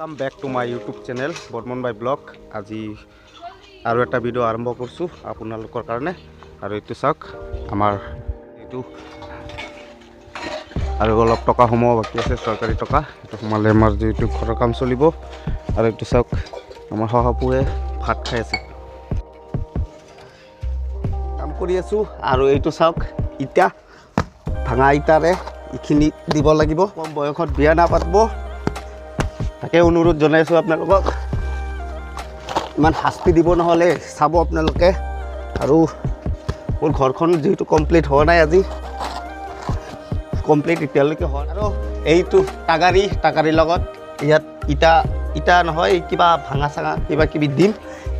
Welcome back to my YouTube channel Barman by blog. আজি আৰু এটা ভিডিঅ' আৰম্ভ কৰিছোঁ আপোনালোকৰ কাৰণে। আৰু এইটো চাওক, আমাৰ এইটো আৰু অলপ টকা সোমোৱা বাকী আছে, চৰকাৰী টকা। সেইটো সোমালে আমাৰ যিটো ঘৰৰ কাম চলিব। আৰু এইটো চাওক, আমাৰ শহাপহুৱে ভাত খাই আছে। কাম কৰি আছোঁ। আৰু এইটো চাওক, ইটা ভাঙা ইটাৰে এইখিনি দিব লাগিব। কম বয়সত বিয়া নাপাতিব, তাকে অনুৰোধ জনাইছোঁ আপোনালোকক। ইমান শাস্তি দিব নহ'লে চাব আপোনালোকে। আৰু মোৰ ঘৰখন যিহেতু কমপ্লিট হোৱা নাই, আজি কমপ্লিট এতিয়ালৈকে হোৱা নাই। আৰু এইটো টাগাৰী, টাগাৰীৰ লগত ইয়াত ইটা, ইটা নহয়, কিবা ভাঙা চাঙা কিবা কিবি দিম।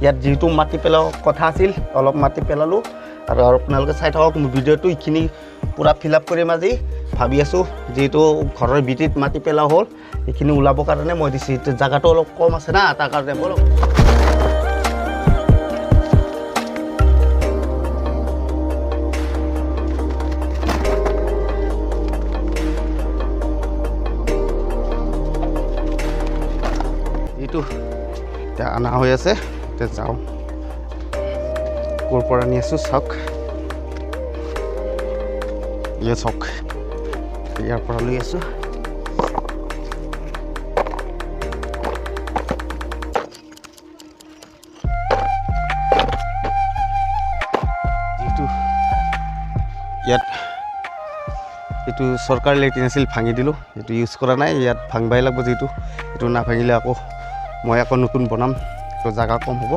ইয়াত যিহেতু মাটি পেলোৱা কথা আছিল, অলপ মাটি পেলালোঁ। আৰু আপোনালোকে চাই থাকক মোৰ ভিডিঅ'টো। এইখিনি পূৰা ফিল আপ কৰিম আজি ভাবি আছোঁ। যিহেতু ঘৰৰ ভিটিত মাটি পেলোৱা হ'ল, এইখিনি ওলাবৰ কাৰণে মই দিছোঁ। এতিয়া জেগাটো অলপ কম আছে না, তাৰ কাৰণে বলক। এইটো এতিয়া অনা হৈ আছে, এতিয়া যাওঁ। ক'ৰ পৰা আনি আছোঁ চাওক, ইয়ে চাওক, ইয়াৰ পৰা লৈ আছোঁ। যিহেতু ইয়াত এইটো চৰকাৰী লেট্ৰিন আছিল, ভাঙি দিলোঁ। এইটো ইউজ কৰা নাই, ইয়াত ভাঙিবই লাগিব। যিহেতু এইটো নাভাঙিলে আকৌ মই আকৌ নতুন বনাম, তো জেগা কম হ'ব,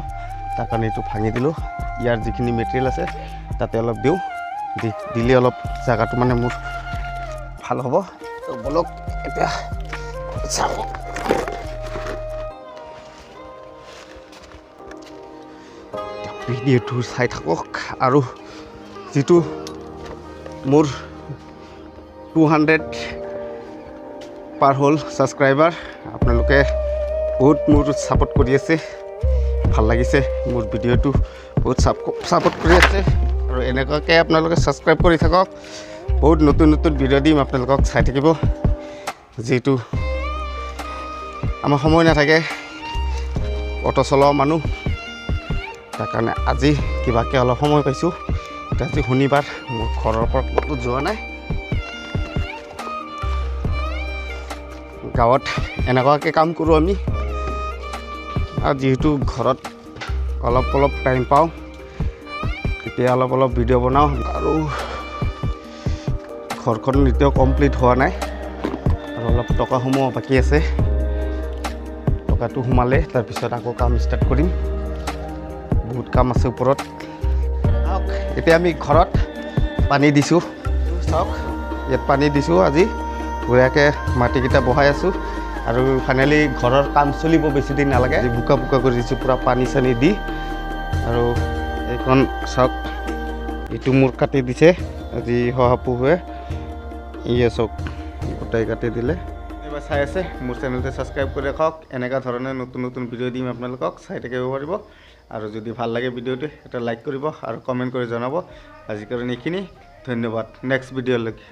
তাৰ কাৰণে এইটো ভাঙি দিলোঁ। ইয়াৰ যিখিনি মেটেৰিয়েল আছে তাতে অলপ দিওঁ, দিলে অলপ জেগাটো মানে মোৰ ভাল হ'ব। তো বলক এতিয়া চাওঁ। ভিডিঅ'টো চাই থাকক। আৰু যিটো মোৰ 200 পাৰ হ'ল ছাবস্ক্ৰাইবাৰ, আপোনালোকে বহুত মোৰ ছাপোৰ্ট কৰি আছে, ভাল লাগিছে। মোৰ ভিডিঅ'টো বহুত ছাপোৰ্ট কৰি আছে। আৰু এনেকুৱাকৈ আপোনালোকে ছাবস্ক্ৰাইব কৰি থাকক, বহুত নতুন নতুন ভিডিঅ' দিম আপোনালোকক, চাই থাকিব। যিহেতু আমাৰ সময় নাথাকে, অ'টো চলোৱা মানুহ, তাৰ কাৰণে আজি কিবাকৈ অলপ সময় পাইছোঁ। এতিয়া আজি শনিবাৰ, মোৰ ঘৰৰ পৰা ক'তো যোৱা নাই। গাঁৱত এনেকুৱাকৈ কাম কৰোঁ আমি। আৰু যিহেতু ঘৰত অলপ অলপ টাইম পাওঁ, তেতিয়া অলপ অলপ ভিডিঅ' বনাওঁ। আৰু ঘৰখন এতিয়াও কমপ্লিট হোৱা নাই, আৰু অলপ টকা সোমোৱা বাকী আছে। টকাটো সোমালে তাৰপিছত আকৌ কাম ষ্টাৰ্ট কৰিম। বহুত কাম আছে ওপৰত। চাওক, এতিয়া আমি ঘৰত পানী দিছোঁ। চাওক, ইয়াত পানী দিছোঁ আজি। বঢ়িয়াকৈ মাটিকেইটা বহাই আছোঁ। আৰু ফাইনেলি ঘৰৰ কাম চলিব, বেছি দিন নালাগে। আজি বোকা বোকা কৰি দিছোঁ পূৰা পানী চানী দি। আৰু এইখন চাওক, এইটো মোৰ কাটি দিছে আজি শহাপহুৱে। ইয়ে চাওক, গোটাই কাটি দিলে। এইবাৰ চাই আছে মোৰ চেনেলটো ছাবস্ক্ৰাইব কৰি ৰাখক। এনেকুৱা ধৰণে নতুন নতুন ভিডিঅ' দিম আপোনালোকক, চাই থাকিব পাৰিব। আৰু যদি ভাল লাগে ভিডিঅ'টো, এটা লাইক কৰিব আৰু কমেণ্ট কৰি জনাব। আজিৰ কাৰণে এইখিনি, ধন্যবাদ। নেক্সট ভিডিঅ'লৈকে।